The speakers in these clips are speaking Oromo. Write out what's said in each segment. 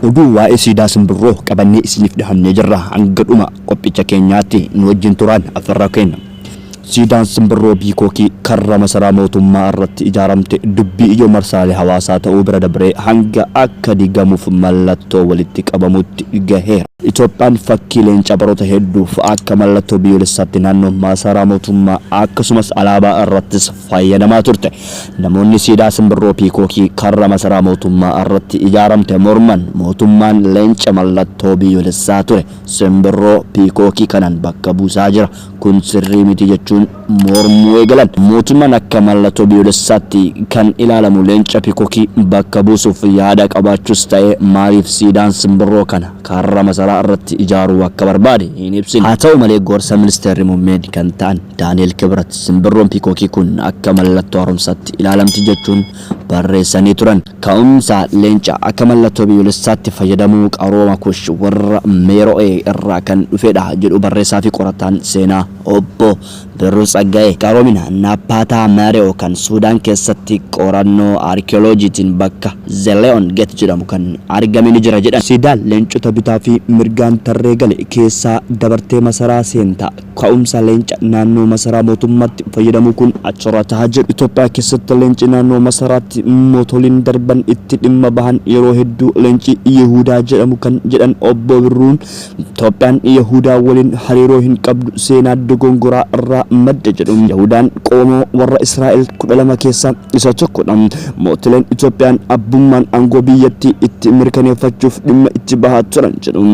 Oduu waa'ee siidaa simbirroo qabannee isiniif dhihannee jirra. Hanga dhuma qophicha keenyaatti nu wajjin turaan affeerraa keenya. Siidaan simbirroo Piikookii karra masaraa mootummaa irratti ijaaramte dubbii ijoo marsaalee hawaasaa ta'uu bira dabree hanga akka diigamuuf mallattoo walitti qabamutti gaheera. Itoophiyaan fakkii leencaa baroota hedduuf akka mallattoo biyyoolessaatti naannoo masaraa mootummaa akkasumas alaabaa irrattis fayyadamaa turte. Namoonni siidaa simbirroo Piikookii karra masaraa mootummaa irratti ijaaramte morman mootummaan leenca mallattoo biyyoolessaa ture simbirroo Piikookii kanaan bakka buusaa jira. Kun sirrii miti jechuun mormuu eegalan. Mootummaan akka mallattoo biyyoolessaatti kan ilaalamu leenca Piikookii bakka buusuuf yaada qabaachuus ta'ee maaliif siidaan simbirroo kana karra masaraa irratti ijaaruu akka barbaade hin ibsine. Haa ta'u malee gorsa ministeerri muummeen kan ta'an Daani'el Kibrat simbirroon Piikookii kun akka mallattoo haaromsaatti ilaalamti jechuun barreessanii turan. Ka'umsa leenca akka mallattoo biyyoolessaatti fayyadamuu qarooma Kush warra Meero'ee irraa kan dhufedha jedhu barreessaa fi qorataan seenaa obbo Birruu Tsaggaayee. Qaroomina Naappaataa Meero'oo kan Suudaan keessatti qorannoo arkiyooloojiitiin bakka Zeleon Gate jedhamu kan argame ni jira jedhan. Siidaan leencota bitaa fi mirgaan tarree gale keessaa dabartee masaraa seenta. Ka'umsa leenca naannoo masaraa mootummaatti fayyadamuu kun achirraa taha jedhu. Itoophiyaa keessatti leenci naannoo masaraatti mootoliin darban itti dhimma bahan yeroo hedduu leenci Yihudaa jedhamu kan jedhan obbo Birruun Itoophiyaan Yihudaa waliin hariiroo hin qabdu seenaa dogongoraa irraa madda jedhu. Yihudaan qomoo warra Israa'el 12 keessaa isa tokkodha. Mootileen Itoophiyaan abbummaan aangoo biyyattii itti mirkaneeffachuuf dhimma itti bahaa turan jedhu.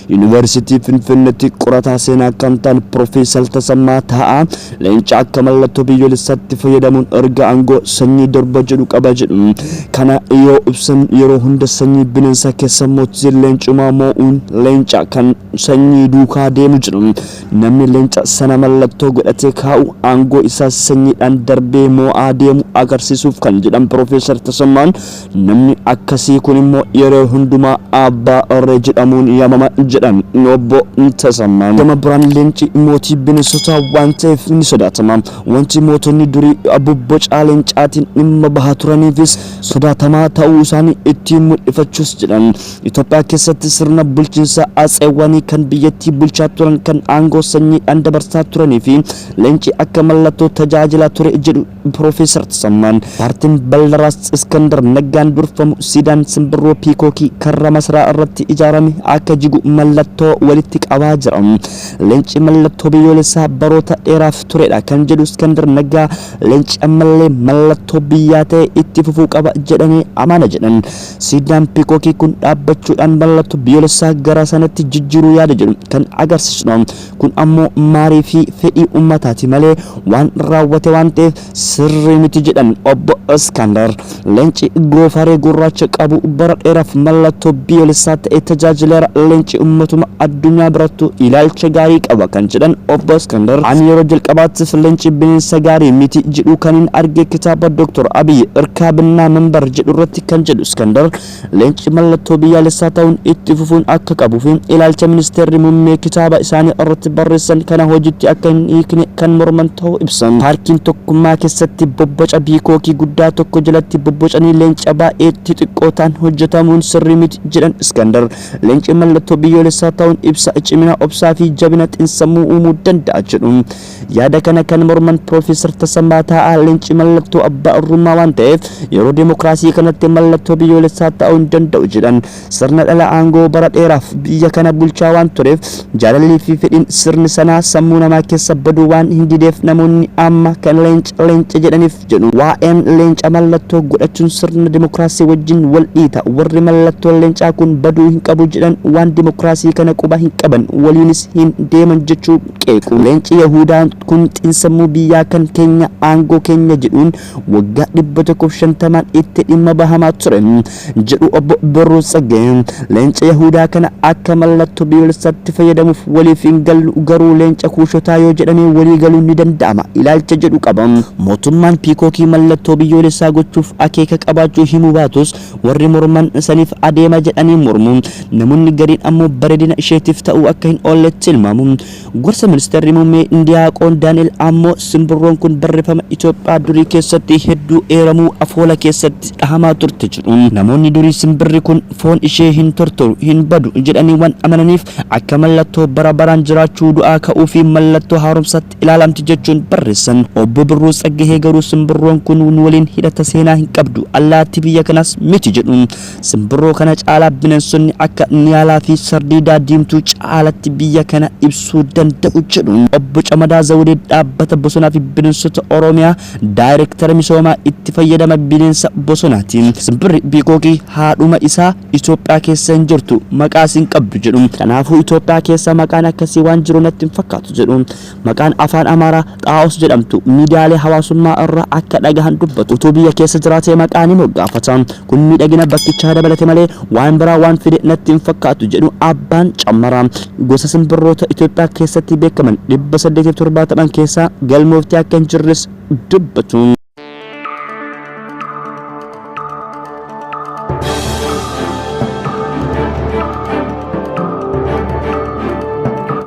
Yuunivarsiitii Finfinneetti qorataa seenaa kan ta'an Piroofeesar Tasammaa Taa'aa leenca akka mallattoo biyyoolessaatti fayyadamuun erga aangoo sanyii darba jedhu qaba jedhu. Kana yoo ibsan yeroo hunda sanyii bineensaa keessa mootiin leencumaa moo'uun leenca kan sanyii duukaa deemu jedhu. Namni leenca sana mallattoo godhatee kaa'u aangoo isaa sanyiidhaan darbee moo'aa deemu agarsiisuuf kan jedhan Piroofeesar Tasammaan Namni akkasii kun immoo yeroo hundumaa Abbaa Irree jedhamuun yaamama jedhan Obbo Tasammaan. Gama biraan leenci mootii bineensotaa waan ta'eef ni sodaatama. Wanti mootonni durii bobbocaa leencaatiin dhimma bahaa turaniifis sodaatamaa ta'uu isaanii ittiin mul'ifachuus jedhan. Itoophiyaa keessatti sirna bulchiinsa Atseewwanii kan biyyattii bulchaa turan kan aangoo sanyiidhaan dabarsaa turanii fi leenci akka mallattoo tajaajilaa ture jedhu Piroofeesar Tasammaan. Paartiin Baldaraas Iskandar Naggaan durfamu siidaan simbirroo Piikookii karra masaraa irratti ijaarame akka jigu mallattoo walitti qabaa jira. Leenci mallattoo biyyoolessaa baroota dheeraaf turedha kan jedhu Iskandar Naggaa leenci ammallee mallattoo biyyaa ta'e itti fufuu qaba jedhamee amana jedhan. Siidaan Piikookii kun dhaabbachuudhaan mallattoo biyyoolessaa gara sanatti jijjiiruu yaada jedhu kan agarsiisudha. Kun ammoo maarii fi fedhii ummataati malee waan raawwate waan ta'eef sirrii miti jedhan obbo Iskandar. Leenci goofaree gurraacha qabu bara dheeraaf mallattoo biyyoolessaa ta'ee tajaajileera. Leenci ummatuma addunyaa birattuu ilaalcha gaarii qaba kan jedhan obbo Iskandar. Ani yeroo jalqabaatiif leenci bineensa gaarii miti jedhu kanin arge kitaaba Dr. Abiy Irkaabinnaa Manbar jedhu irratti kan jedhu Iskandar Leenci mallattoo biyyaalessaa ta'uun itti fufuun akka qabuu fi ilaalcha ministeerri muummee kitaaba isaanii irratti barreessan kana hojiitti akka hin hiikne kan morman ta'uu ibsan. Paarkiin Tokkummaa keessatti bobboca biikookii guddaa tokko jalatti bobbocanii leenca baay'ee xixiqqoo ta'an hojjetamuun sirrii miti jedhan Iskandar. Leenci mallattoo biyyoolessaa ta'uun ibsa cimina, obsaa fi jabina xinsammuu uumuu danda'a jedhu. Yaada kana kan morman Piroofeesar Tasammaa Taa'aa leenci mallattoo abbaa irrummaa waan ta'eef yeroo dimokiraasii kanatti mallattoo biyyoolessaa ta'uu hin danda'u jedhan. Sirna dhala aangoo bara dheeraaf biyya kana bulchaa waan tureef jaalallii fi fedhiin sirni sanaa sammuu namaa keessa baduu waan hin dideef namoonni amma kan leenca leenca jedhaniif jedhu. Waa'een leenca mallattoo godhachuun sirna dimokiraasii wajjin wal dhiita. Warri mallattoon leencaa kun baduu hin qabu jedhan waan dimokiraasii kana quba hin qaban waliinis hin deeman jechuu qeequ. Leenci Yahudaa kun xiinsammuu biyyaa kan keenya aangoo keenya jedhuun waggaa 150n itti dhimma bahamaa ture jedhu obbo Birruu Tsaggayee. Leenca Yahudaa kana akka mallattoo biyyoolessaatti fayyadamuuf waliif hin gallu garuu leenca kuushotaa yoo jedhame walii waliigaluun ni danda'ama ilaalcha jedhu qaba. Mootummaan Piikookii mallattoo biyyoolessaa gochuuf akeeka qabaachuu himuu baatus warri morman saniif adeema jedhanii mormu. Namoonni gariin ammoo bareedina isheetiif ta'uu akka hin oolle tilmaamu. Gorsa Ministeerri Muummee Diyaaqoon Daani'el ammoo simbirroon kun barreeffama Itoophiyaa durii keessatti hedduu eeramuu afoola keessatti dhahamaa turte jedhu. Namoonni durii simbirri kun foon ishee hin tortoru, hin badu jedhanii waan amananiif akka mallattoo bara baraan jiraachuu, du'aa ka'uu fi mallattoo haaromsaatti ilaalamti jechuun barreessan. Obbo Birruu Tsaggahee garuu simbirroon kun nu waliin hidhata seenaa hin qabdu, allaattii biyya kanaas miti jedhu. Simbirroo kana caalaa bineensonni akka Niyaalaa fi Sardiidaa diimtuu caalatti biyya kana ibsuu danda'u jedhu. Obbo Camadaa Zawudee Dhaabbata Bosonaa fi Bineensota Oromiyaa Daayirektara Misoomaa Itti Fayyadama Bineensa Bosonaati. Simbirri Piikookii haadhuma isaa Itoophiyaa keessa hin jirtu, maqaas hin qabdu jedhu. Kanaafuu Itoophiyaa keessa maqaan akkasii waan jiru natti hin fakkaatu jedhu. Maqaan Afaan Amaaraa Xaa'os jedhamtu miidiyaalee hawaasummaa irraa akka dhagahan dubbatu. Utuu biyya keessa jiraatee maqaa ni moggaafata. Kun miidhagina bakkichaa dabalate malee waan biraa waan fide natti hin fakkaatu jedhu Abbaan Cammaraa. Gosa simbirroota Itoophiyaa keessatti beekaman 870 keessaa galmooftee akka hin jirres dubbatu.